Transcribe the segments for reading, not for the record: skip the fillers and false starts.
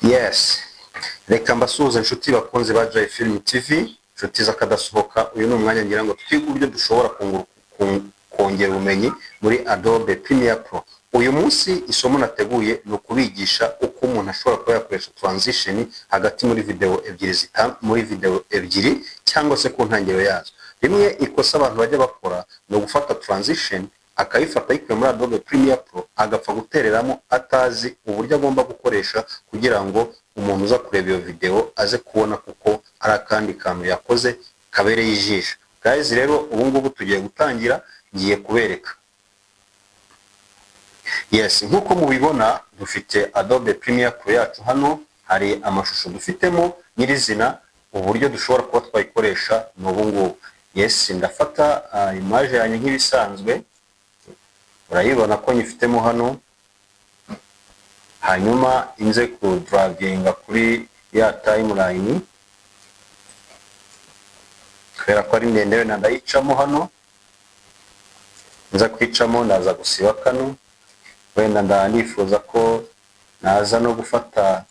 Yes, reka mbasuhuze inshuti bakunzi ba Joy Film TV, inshuti z'akadasohoka. Uyu ni umwanya ngira ngo twige uburyo dushobora kongera ubumenyi muri Adobe Premiere Pro. Uyu munsi isomo nateguye ni ukubigisha uko umuntu ashobora kuba yakoresha transition hagati muri video ebyiri muri video ebyiri cyangwa se ku ntangiriro yazo. Rimwe ikosa abantu bajya bakora ni ugufata transition, akayifata ayikuye muri Adobe Premiere Pro, agapfa gutereramo atazi uburyo agomba gukoresha kugira ngo umuntu uza kureba iyo video aze kubona kuko ari akandi kantu yakoze kabereye ijisho. Guys, rero ubu ngubu tugiye gutangira, ngiye kubereka. Yes, nk'uko mubibona dufite Adobe Premiere Pro yacu hano, hari amashusho dufitemo nyirizina. Uburyo dushobora kuba twayikoresha ni ubu ngubu. Yes, ndafata image yanjye nk'ibisanzwe, urayibona ko nyifitemo hano, hanyuma inze kudraginga kuri ya timeline. Kubera ko ari ndende, wenda ndayicamo hano, nza kwicamo ndaza gusiba kano. Wenda nifuza ko naza no gufata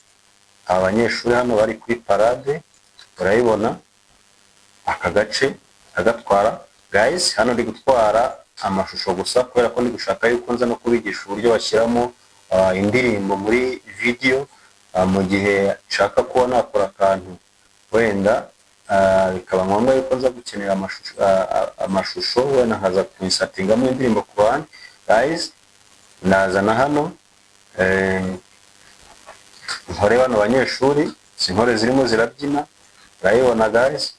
abanyeshuri hano bari kuri parade, urayibona aka gace agatwara. Guys, hano ndi gutwara amashusho gusa kubera ko ndi gushaka yuko nza no kubigisha uburyo bashyiramo indirimbo muri video. Mu gihe nshaka kuba nakora akantu, wenda bikaba ngombwa yuko nza gukenera amashusho, wenda nkaza kuinsertingamo indirimbo ku ruhande. Guys, ndazana hano nkore bano banyeshuri, izi nkore zirimo zirabyina, urayibona guys,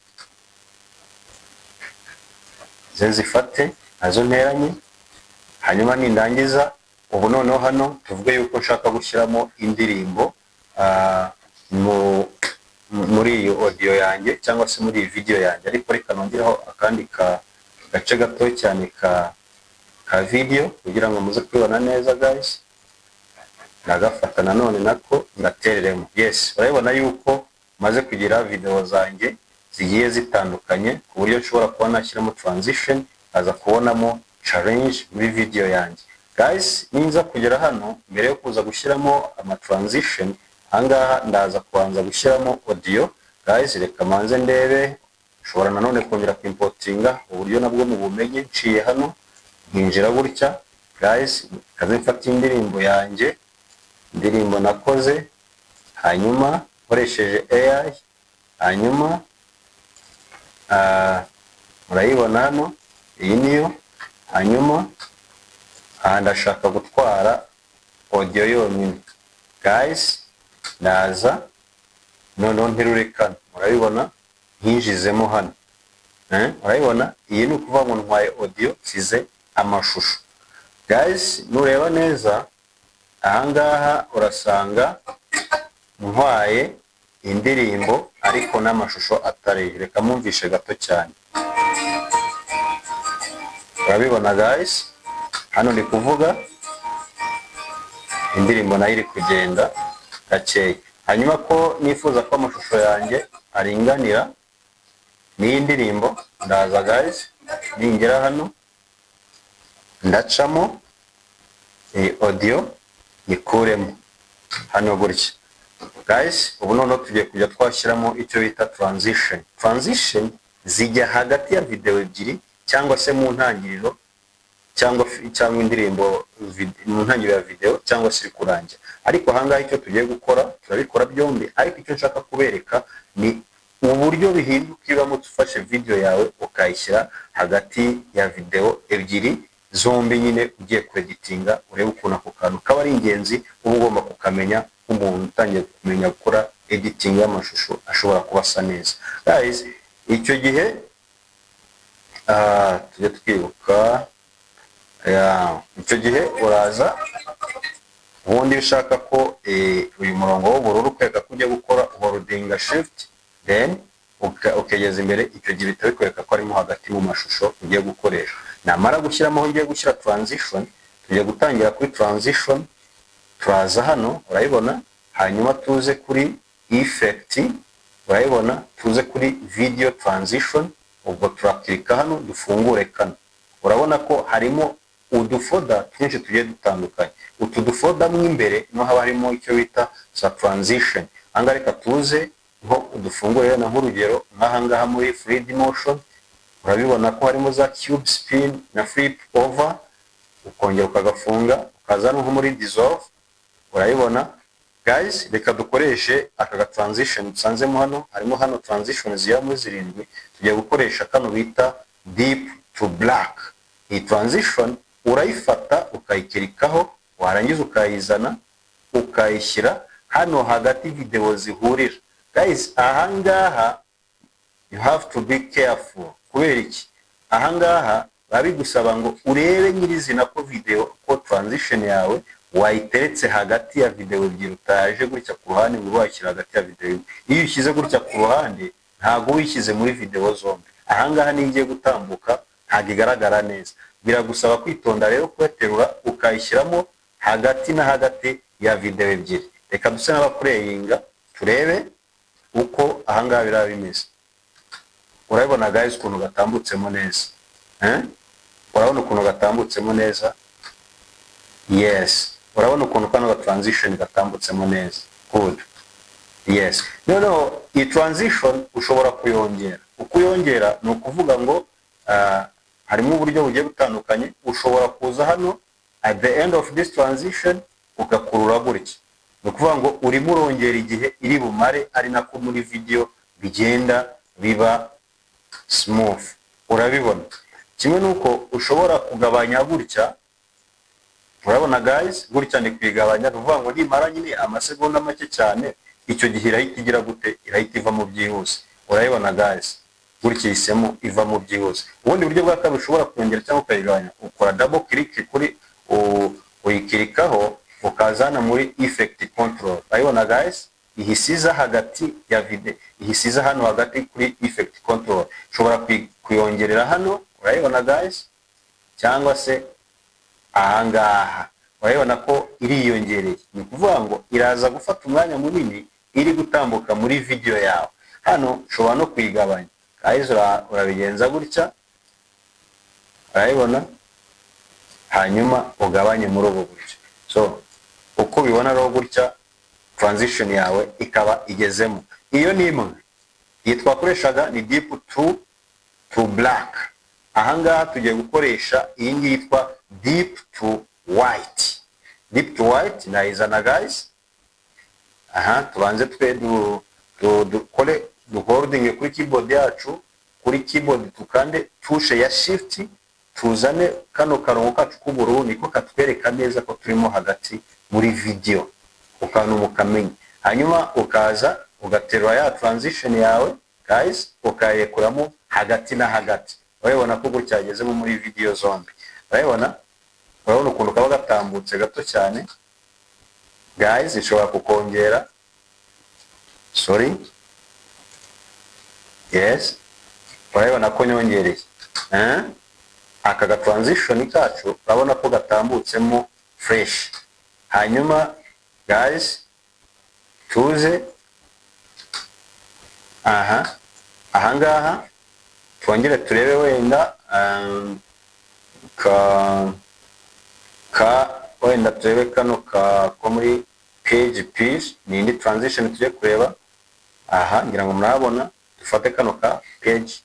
ze zifate nazo nteranye. Hanyuma nindangiza, ubu noneho hano tuvuge yuko nshaka gushyiramo indirimbo muri iyi audio yanjye cyangwa se muri iyi video yanjye. Ariko reka nongereho akandi gace gato cyane ka video kugira ngo muze kubibona neza. Guys, ndagafata nanone nako ngatereremo. Yes, urabibona yuko maze kugira video zanjye zigiye zitandukanye, ku buryo nshobora kuba nashyiramo transition, aza kubonamo challenge muri video yanjye. Guys, ninza kugera hano, mbere yo kuza gushyiramo ama transition ahangaha, ndaza kubanza gushyiramo audio. Guys, reka manze ndebe. Nshobora nanone kongera kuimportinga, uburyo nabwo mu bumenyi nciye hano nkinjira gutya. Guys, kaze mfata indirimbo yanjye, indirimbo nakoze hanyuma nkoresheje AI. Hanyuma murayibona hano, iyi niyo. Hanyuma aha ndashaka gutwara audio yonyine. Guys, ndaza noneho nterure kano, murabibona, nkinjizemo hano. Urayibona, iyi ni ukuvuga ngo ntwaye audio, nsize amashusho. Guys, nureba neza ahangaha urasanga ntwaye indirimbo ariko n'amashusho atari. Reka mwumvishe gato cyane. Urabibona guys, hano ndi kuvuga, indirimbo nayo iri kugenda gakeya. Hanyuma ko nifuza ko amashusho yanjye aringanira n'iyi ndirimbo, ndaza guys, ningera hano ndacamo iyi audio nyikuremo hano gutya. Guys, ubu noneho tugiye kujya twashyiramo icyo bita transition. Transition zijya hagati ya video ebyiri cyangwa se mu ntangiriro cyangwa indirimbo mu ntangiriro ya video cyangwa se iri kurangira. Ariko ahangaha icyo tugiye gukora, turabikora byombi, ariko icyo nshaka kubereka ni uburyo bihinduka iyo uramutse ufashe video yawe ukayishyira hagati ya video ebyiri zombi nyine ugiye kweditinga, urebe ukuntu ako kantu kaba ari ingenzi, uba ugomba kukamenya nk'umuntu utangiye kumenya gukora editing y'amashusho ashobora kuba asa neza. Guys, icyo gihe tujye twibuka icyo gihe uraza ubundi iyo ushaka ko uyu murongo w'ubururu ukwereka ko ugiye gukora, uholdinga Shift, then ukegeza imbere. Icyo gihe bihita bikwereka ko arimo hagati mu mashusho ugiye gukoresha. Namara gushyiramo aho ugiye gushyira transition, tugiye gutangira kuri transition. Turaza hano, urayibona, hanyuma tuze kuri effect, urayibona, tuze kuri video transition. Ubwo turakirika hano dufungure kano, urabona ko harimo Udufolder twinshi tugiye dutandukanye. Utu dufolder mo imbere niho haba harimo icyo bita za transition. Ahangaha reka tuze nko udufungure na nk'urugero nk'ahangaha muri 3D motion, urabibona ko harimo za cube spin na flip over. Ukongera ukagafunga, ukaza no nko muri dissolve, urayibona. Guys, reka dukoreshe aka ga transition dusanzemo hano. Harimo hano transition zigera muri zirindwi. Tugiye gukoresha kano bita dip to black. Iyi transition urayifata ukayiclickaho, warangiza ukayizana ukayishyira hano hagati video zihurira. Guys, ahangaha you have to be careful. Kubera iki? Ahangaha biba bigusaba ngo urebe nyirizina ko video, ko transition yawe wayiteretse hagati ya video ebyiri, utaje gutya ku ruhande ngo ube washyira hagati ya video imwe. Iyo ushyize gutya ku ruhande, ntabwo wishyize muri video zombi. Ahangaha niyo igiye gutambuka ntabwo igaragara neza. Biragusaba kwitonda rero, kuyaterura ukayishyiramo hagati na hagati ya video ebyiri. Reka duse n'abaplayinga turebe uko ahangaha biraba bimeze. Urabibona guys ukuntu gatambutsemo neza, eh? Urabona ukuntu gatambutsemo neza? Yes, urabona ukuntu kano ga transition gatambutsemo neza. Good, yes. Noneho iyi transition ushobora kuyongera. Uko uyongera ni ukuvuga ngo harimo uburyo bugiye butandukanye. Ushobora kuza hano at the end of this transition ugakurura gutya. Ni ukuvuga ngo urimo urongera igihe iri bumare, ari nako muri video bigenda biba smooth. Urabibona? Kimwe nuko ushobora kugabanya gutya. Urabona guys, gutya ndi kuyigabanya. Ni ukuvuga ngo nimara nyine amasegonda make cyane, icyo gihe irahita igira gute? Irahita ivamo byihuse. Urabibona guys, gutya ihisemo ivamo byihuse. Ubundi buryo bwa kabiri ushobora kongera cyangwa ukayigabanya, ukora double click kuri, uyiclickaho, ukaza hano muri effect control. Urabibona guys, ihise iza hagati ya video, ihise iza hano hagati kuri effect control. Ushobora kuyongerera hano, urayibona guys, cyangwa se ahangaha. Urabibona ko iriyongereye. Ni ukuvuga ngo iraza gufata umwanya munini iri gutambuka muri video yawe. Hano ushobora no kuyigabanya guys, urabigenza gutya, urayibona, hanyuma ugabanye muri ubu buryo. So uko ubibona rero gutya, transition yawe ikaba igezemo. Iyo ni imwe. Iyi twakoreshaga ni dip to black. Ahangaha tugiye gukoresha iyi ngiyi yitwa dip to white. Dip to white nayizana guys. Aha tubanze twe dukore, duholding kuri keyboard yacu, kuri keyboard tukande touche ya shift, tuzane kano karongo kacu k'ubururu, niko katwereka neza ko turimo hagati muri video, ukantu mukamenya. Hanyuma ukaza ugaterura ya transition yawe guys, ukayekuramo hagati na hagati. Urabibona ko gutya yagezemo muri video zombi. Urabibona? Urabona ukuntu kaba gatambutse gato cyane guys. Ishobora kukongera, sorry, yes, urabibona ko nyongereye, eh? Aka ga transition kacu urabona ko gatambutsemo fresh. Hanyuma guys, tuze aha ahangaha twongere turebe wenda ka wenda turebe kano ka ko muri page page. Ni indi transition tugiye kureba aha, ngira ngo murabona. Dufate kano ka page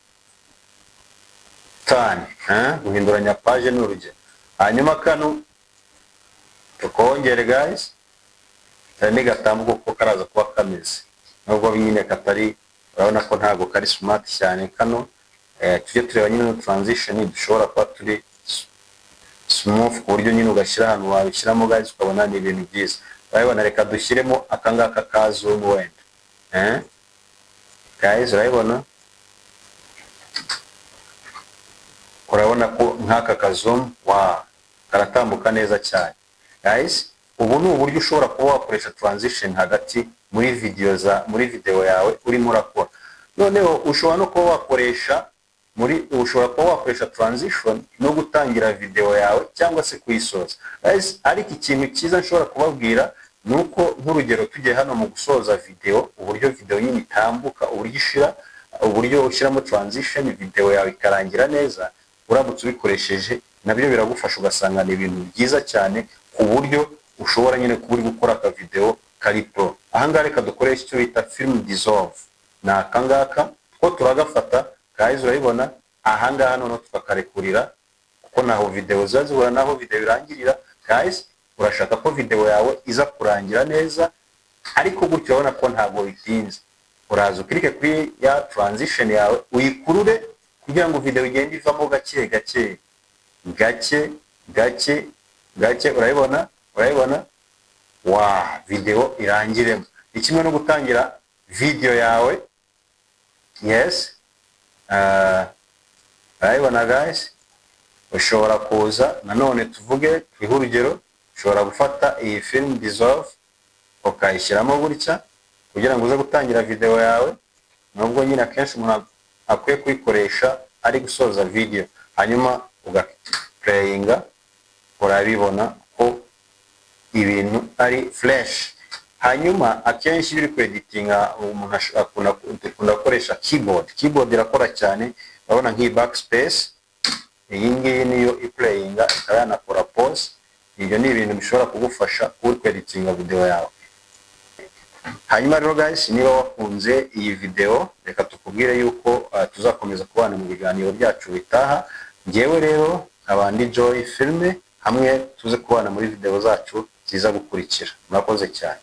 turn, eh? Guhinduranya page ni urugero. Hanyuma kano tukongere guys, kari nigatambuka uko karaza kuba kameze, nubwo nyine katari, urabona ko ntabwo kari smart cyane kano. Tujye tureba nyine transition dushobora kuba turi smooth, ku buryo nyine ugashyira ahantu wabishyiramo guys, ukabona ni ibintu byiza. Urabibona? Reka dushyiremo akangaka ka zoom wenda, eh? Guys, urabibona? Urabona ko nk'aka ka zoom, wow, karatambuka neza cyane guys. Ubu ni uburyo ushobora kuba wakoresha transition hagati muri video za muri video yawe urimo urakora. Noneho ushobora no kuba wakoresha muri ushobora kuba wakoresha transition no gutangira video yawe cyangwa se kuyisoza guys. Ariko ikintu cyiza nshobora kubabwira ni uko, nk'urugero, tugiye hano mu gusoza video, uburyo video nyine itambuka, uburyo ishira, uburyo ushyiramo transition video yawe ikarangira neza, uramutse ubikoresheje Nabyo biragufasha, ugasanga ni ibintu byiza cyane ku buryo ushobora nyine kuba uri gukora akavideo kari pro. Ahangaha reka dukoreshe icyo bita film dissolve, ni akangaka ko turagafata guys, urabibona. Ahangaha noneho tukakarekurira kuko naho video ziba zihura, naho video irangirira. Guys, urashaka ko video yawe iza kurangira neza, ariko gutyo urabona ko ntabwo bitinze. Uraza uclicke kuri ya transition yawe, uyikurure kugira ngo video igende ivamo gake gake gake gake gake. Urabibona, urabibona wa video irangiremo. Ni kimwe no gutangira video yawe. Yes, urabibona guys. Ushobora kuza nanone, tuvuge twihe urugero, ushobora gufata iyi film dissolve ukayishyiramo gutya kugira ngo uze gutangira video yawe, nubwo nyine akenshi umuntu akwiye kuyikoresha ari gusoza video, hanyuma ugaplayinga. Urabibona ko ibintu ari fresh. Hanyuma akenshi iyo uri kweditinga, umuntu akunda gukoresha keyboard. Keyboard irakora cyane. Urabona nk'iyi backspace, iyi ngiyi niyo iplayinga ikaba yanakora pause. Ibyo ni ibintu bishobora kugufasha kuba uri kweditinga video yawe. Hanyuma rero guys, niba wakunze iyi video, reka tukubwire yuko tuzakomeza kubana mu biganiro byacu bitaha. Ngewe rero nkaba ndi Joy Filme, hamwe tuze kubana muri video zacu ziza gukurikira. Murakoze cyane.